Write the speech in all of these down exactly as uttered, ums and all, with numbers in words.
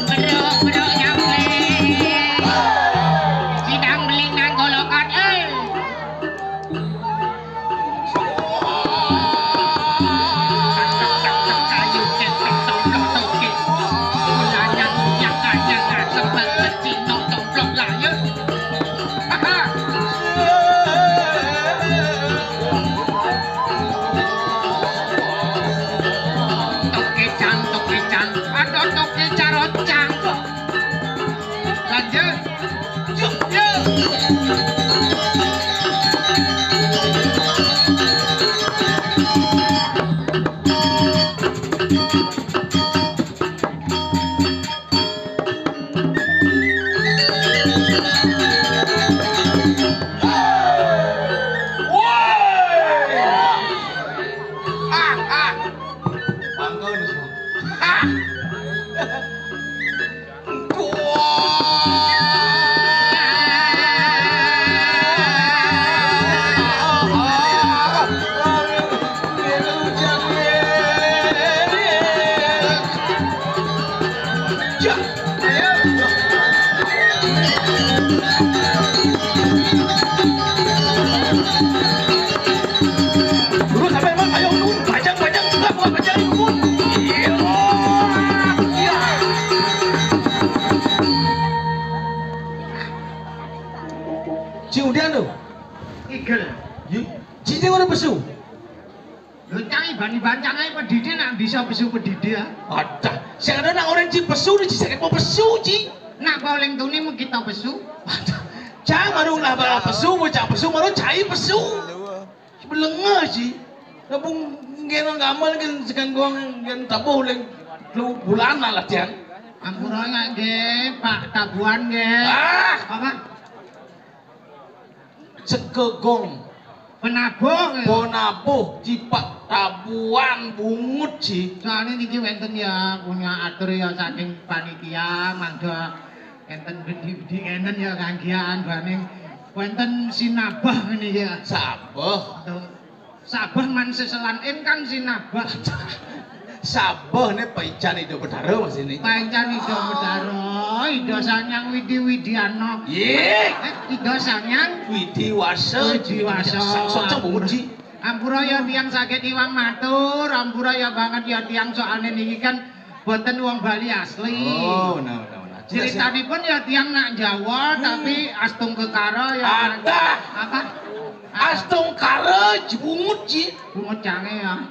Beruk, beruk nyampleng. Sidang beling nang golokan, eh. Toke cang, toke cang, ada toke carocang. Lanjut. Yuk, yuk. Woi! Ah, ah. Pangkon. Ah. Dulu sampai emang ayo dulu, panjang, panjang, enggak, bukan panjang, dulu. Iya. Iya. Ci udian tuh. Igel. Yuk, ci udian udah pesu. Lho, cang iban-iban cang ae pedidi nak bisa pesu pedidi ya. Adah, sing ada nak orang ci pesu, ci sakit mau pesu, ci. Nak paling tuni mau kita pesu. Adah, cang marung lah bala pesu, mau cang pesu, marung cai pesu. Belenge, ci. Lah, bung, ngene ngamal kan sekan gong yang tabuh leng lu bulan lah, tiang. Ampura nggih, Pak Tabuan nggih. Ah! Apa? Cekegong. Penabuh. Penabuh, cipak tabuan bungut, ci. Soalnya niki wenten ya, punya atur ya saking panitia, mangga enten bedi-bedi enten ya kanggian baning wenten sinabah ngene ya. Sabah. Tuh. Sabah man seselan kan sinabah. Sabah ne paican Ida Betara, Mas, ini. Paican Ida Betara, Ida Sanyang Widi Widiana. Ye. Eh, Ida Sanyang Widi Wasa. Widi Wasa. Sok-sok bungut, ci. Ampura ya tiang sakit iwang matur, ampura ya banget ya tiang soalnya niki kan boten wong Bali asli. Oh, nah, nah, nah. Ceritanipun ya tiang nak Jawa, hmm, tapi Astungkara ya. Ada. Apa? Astungkara, bungut, ci. Bungut cange ya.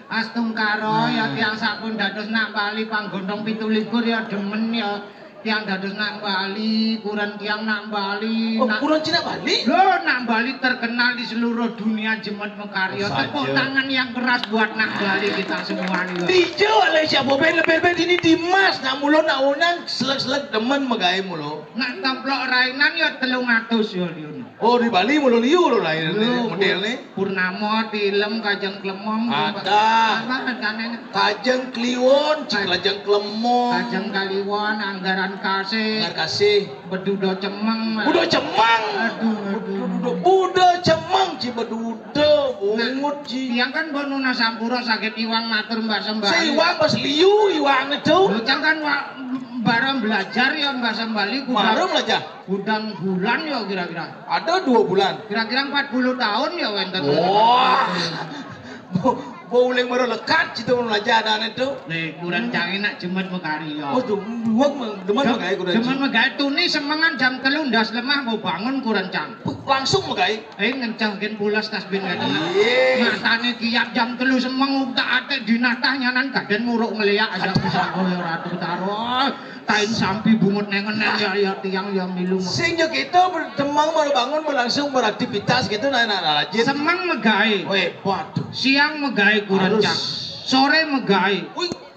Astungkara ya, hmm, tiang sampun dados nak Bali panggontong pitu likur ya demen ya. Tiang dados nak Bali, kuren tiang nak Bali. Oh, nak kuren ci nak Bali? Lho, nak Bali terkenal di seluruh dunia jemet mekarya. Oh, tepuk tangan yang keras buat nak Bali kita semua nih, lho. Dijo oleh siapa ben lebih ben ini Dimas, nak mulo nak unang selek-selek demen megawe mulo. Nak templok rainan ya telung atus ya, Liun. Oh, di Bali mulo liu lho rainan. Lho, model nih. Purnama, Tilem, Kajeng Klemong. Ada. Apa rencane? Kajeng Kliwon, Kajeng Klemong. Kajeng Kliwon, Anggaran Kasih. Anggaran Kasih. Bedudo Cemeng. Budo Cemeng. Aduh, aduh. Budo, Budo Cemeng, ci bedudo, bungut, ci. Nah, tiang kan mbok nunas sampura sakit iwang matur Mbah Sembah. Seiwang pas liu iwang itu. Lho, tiang kan wa-, bareng belajar ya Mbah Sembah li. Bareng belajar. Gudang bulan ya kira-kira. Ada dua bulan. Kira-kira empat puluh tahun ya wenten. Wah. Bo, bo uling mara lekat situ melajar dan itu. Nih, kuren cang enak jemet mekarya. Oh, tuh, buat demen megawe kuren. Demen megawe tuni semengan jam telu ndas lemah mau bangun kuren cang. Langsung megawe. Eh, ngencengkin pulas tasbih ngenceng. Iya. Matane kiap jam telu semeng utak atik dinatah nyanan gaden muruk ngeliak aja bisa koyo Ratu Taro. Tain sampi bungut nengen ya, ya tiang ya milu. Sing yo kita ber-, demang baru bangun berlangsung beraktivitas gitu nah, nah, nah, rajin. Semeng megawe. Weh, waduh. Siang megawe kurencang. Harus. Sore megawe. Wih.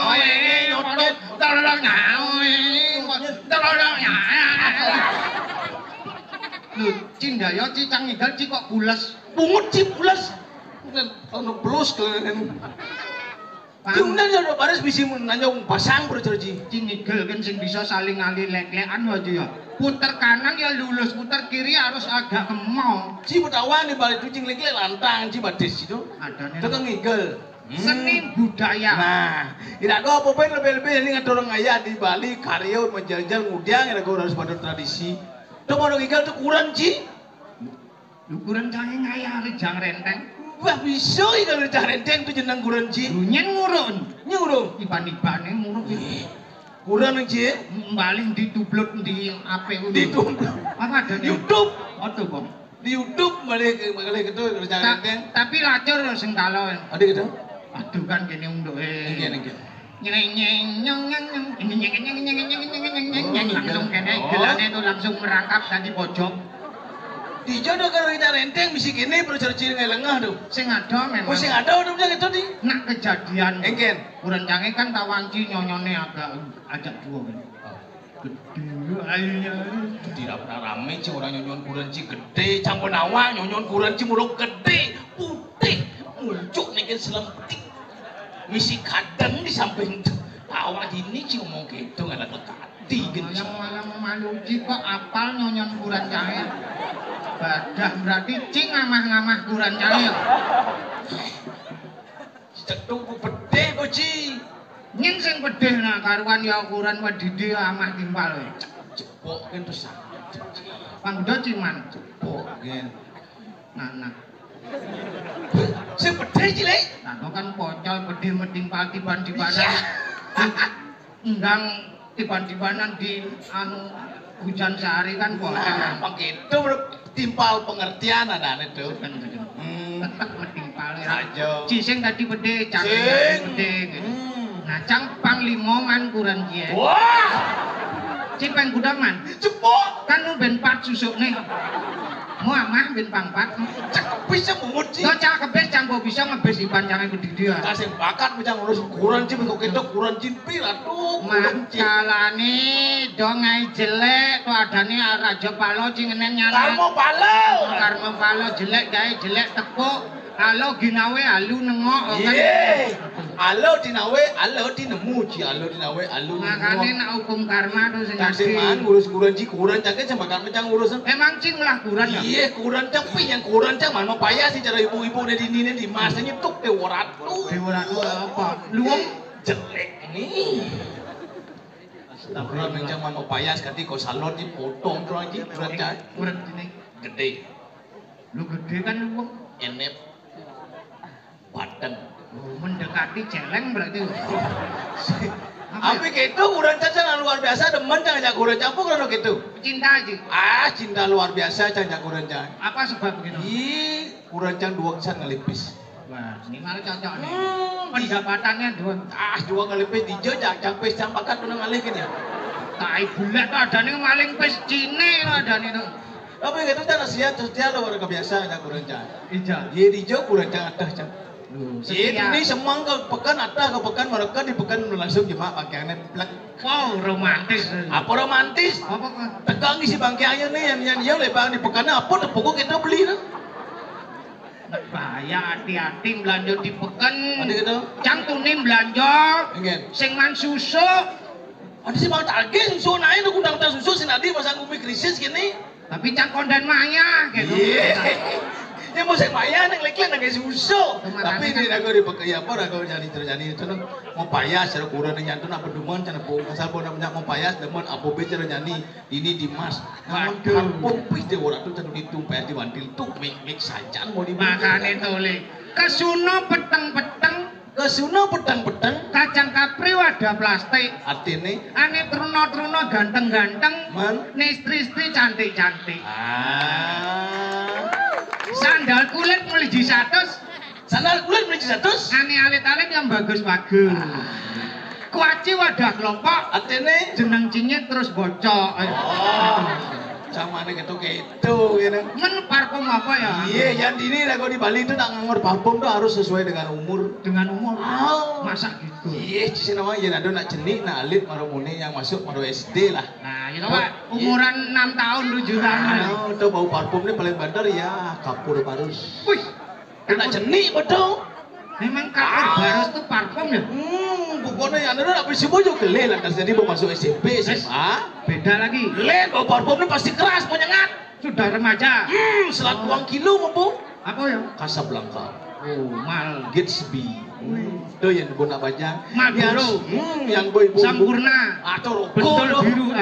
Kowe iki nyuthuk, tolong nyawe. Tolong nyawe. Lho, Ci Ndayo, Ci cang ngigel, Ci kok pules? Pungut, Ci, pules. Ono plus kalian. Diundang ya udah baris bisi nanya wong pasang bro, Ci. Ci ngigel kan sing bisa saling ngali lek-lekan wae ya. Puter kanan ya lulus, puter kiri harus agak kemong. Ci betawan di balik kucing lek-lek lantang, Ci badis itu. Adane. Tekan ngigel. Seni budaya. Nah, tidak ada apa-apa, lebih-lebih ini ngadorong ayah di Bali, karya menjajal ngudang, ada harus pada tradisi. Tuh mau ngigel tuh kurang, Ci. Ukuran canging ngayah Rejang Renteng. Wah, bisa iki kalau Rejang Renteng tuh jeneng kurang, Ci. Nyen ngurun. Nyurung. Iban-ibane ngurun. Kurang, Ci. Balik ditubluk di ape ngono. Ditubluk. Apa ada nih? YouTube. Waduh, Bang. Di YouTube balik balik itu Rejang Ta- Renteng. Tapi lacur sing kala. Ada gitu. Aduh kan kene unduke. Nggih, nggih. Nyeng nyeng nyong nyong nyong. Ini nyeng nyeng nyeng nyeng nyeng nyeng nyeng nyeng. Langsung kene, gelane itu langsung merangkap tadi pojok. Ijo do karo Ida Renteng misi kene percerci ngelengah do. Sing ada memang. Oh, sing ada udah udah gitu di. Nak kejadian. Engken. Kurencang kan tawanci nyonyone agak ajak dua kan. Gede ayo. Tidak pernah rame sih orang nyonyon kurenci gede, campur nawa nyonyon kurenci muluk gede, putih, muncuk nih kan selemtik. Misi kadang di samping tuh. Awak ini sih ngomong gitu nggak ada kati gitu. Yang malam maluci kok apal nyonyon kurencange. Badah berarti cing ngamah-ngamah kurencange. Cetung ku bedhe ku ci. Nying sing bedhe nak karuan ya ukuran wedide amah timpal. Jebok kan terus sangat. Panggudo ciman. Jebok kan. Nah, nah. Sing bedhe cilik. Nah, kok kan pocol bedhe metimpal tiban-tibanan. Iya. Endang tiban-tibanan di anu hujan sehari kan pocol. Nah, begitu, Bro. Timpal pengertian ada itu. Bener, bener. Hmm. Tetep metimpal ya. Aja. Ci sing tadi bedhe, cang sing tadi bedhe gitu. Hmm. Nah, cang panglima man kurencang. Wah. Ci penggudaman. Jebok. Kan lu ben pat susuk nih. Mu amah ben pangpat. Cek bisa muji. Yo cak kebis cang kok bisa ngebis iban cange bedide ya. Kasih bakat mu cang ngurus kurenci kok ketok kurenci pir atuh. Makalane dong ae jelek to adane Raja Palo sing ngenen nyaran. Karma Palo. Karma Palo jelek gawe jelek tepuk. Alo ginawe alu nengok kan. Iya. Alo dinawe, alo dinemu ji alo dinawe alu. Makane nak hukum karma to sing ati. Kasih man ngurus kurenci kurencang ke semakan mencang ngurus. Emang cing lah kuren ya? Iya, kurencang pi yang kurencang man mau payah sih cara ibu-ibu ne di nine di mas nyetuk de waratu. De waratu apa? Luwung jelek nih. Astagfirullah, mencang man mau payah sekati kok salon di potong terus aja kurencang. Kuren sini. Gede. Lu gede kan luwung. Enep. Bateng. Oh, mendekati celeng berarti. Apa ya? Apa gitu kurencang yang luar biasa demen cang ajak kurencang apa kalau gitu? Cinta aja. Ah, cinta luar biasa cang ajak kurencang. Apa sebab gitu? Ih, kurencang dua kesan ngelipis. Wah, ini malah cocok nih. Hmm, pendapatannya dua. Ah, dua ngelipis dijo cang pis cang pakat menang alih kan ya. Tai bulat adane maling pis Cine adane to. Tapi gitu cara sia terus dia luar biasa ajak kurencang. Ija. Ye dijo kurencang atah cang. Loh, setia. Ini semang ke pekan atah ke pekan mereka di pekan langsung cuma pakaiannya plek. Wow, romantis. Apa romantis? Apa kok? Tegang isi bangkiannya nih yang yang dia lebar di pekannya apa tepuk kita beli tuh. Bahaya hati-hati belanja di pekan. Ada gitu. Cang tunim belanja. Enggak. Sing man susu. Ada sih mau tagih susu naik tuh gudang tas susu sing tadi pasang bumi krisis gini. Tapi cang kondan maya gitu. Iya. Ya mau sing maya nang lek nang susu. Tapi ini aku di pekan ya apa aku jadi terjadi itu loh. Mau payah seru kurang nyantun apa duman cang apa asal pun mau payah demen apa bicara nyanyi. Ini Dimas. Waduh. Parfum pis de ora tuh tadu ditumpeh di wantil tuh mik-mik sajan mau di. Makane to le. Kesuna peteng-peteng. Kesuna peteng-peteng. Kacang kapri wadah plastik. Artine? Ane truna-truna ganteng-ganteng. Man? Istri-istri cantik-cantik. Ah. Sandal kulit meliji seratus. Sandal kulit mriki seratus. Ane alit-alit yang bagus-bagus. Kuaci wadah kelompok. Artine jeneng cinyit terus bocok. Oh. Samane ketu-ketu ngene. Men parfum apa ya? Iya, yang dini lah kalau di Bali itu nak nganggur parfum tuh harus sesuai dengan umur. Dengan umur. Oh. Masa gitu? Iya, sih nama ya nado nak cenik, nak alit marumune yang masuk maru S D lah. Nah, gitu Pak. Umuran enam tahun, tujuh tahun. Ah, itu bau parfumnya paling banter ya kapur barus. Wih. Kena cenik betul. Memang kapur barus tuh parfum ya? Hmm, pokoknya yang ada apa sih bojo gele lah kan jadi mau masuk S M P, S M A. Beda lagi. Len bau parfumnya pasti keras, menyengat. Sudah remaja. Hmm, selat uang kilo mumpung. Apa ya? Casablanca. Oh, mal. Gatsby. Wih. Itu yang guna bajang. Marlboro. Hmm, yang boy boy. Sampurna. Atau rokok. Bentol biru.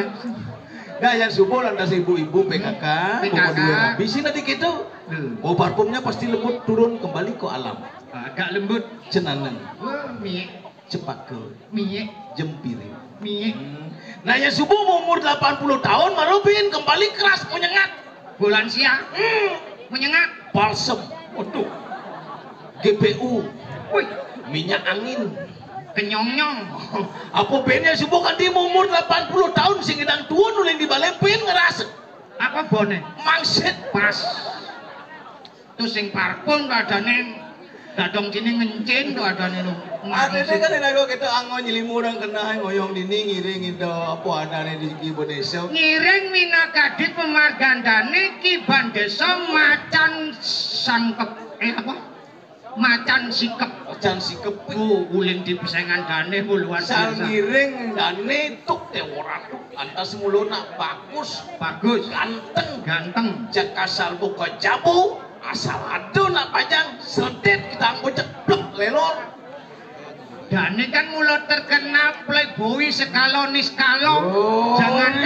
Nah, yang subuh lantas ibu-ibu P K K, P K K. Pokok dua habis ini dikit tuh. Bau parfumnya pasti lembut turun kembali ke alam. Agak lembut. Cenaneng. Wah, miye. Cepaka. Miye. Jempiri. Miye. Hmm. Nah, yang subuh umur delapan puluh tahun, marubin kembali keras menyengat. Bulan siang. Hmm. Menyengat. Balsem. Waduh. G P U. Wih. Minyak angin. Kenyong-nyong. Apa bene subuh kan dia umur delapan puluh tahun sing ngedang tuun uling di balai pin ngerasa. Apa bone? Mangsit. Pas. Tuh sing parpun adane dadong sini ngencing tuh adane lu. Artinya kan enak kok kita anggo nyelimuran kena ngoyong dini ngiring itu apa adane di Kibo Desa. Ngiring minakadi pemargandane Kiban Desa Macan Sangkep. Eh apa? Macan Sikep. Macan Sikep. Oh, uling dipesengan dane ku luar Sal biasa. Ngiring dane tuk te ora tuk. Antas mulo nak bagus, Bagus. Ganteng. Ganteng. Cek asal buka jabu, asal ada nak pajang, seredet kita anggo ceplek lelor. Dane kan mula terkenal playboy sekalo niskalo. Oh. Jangan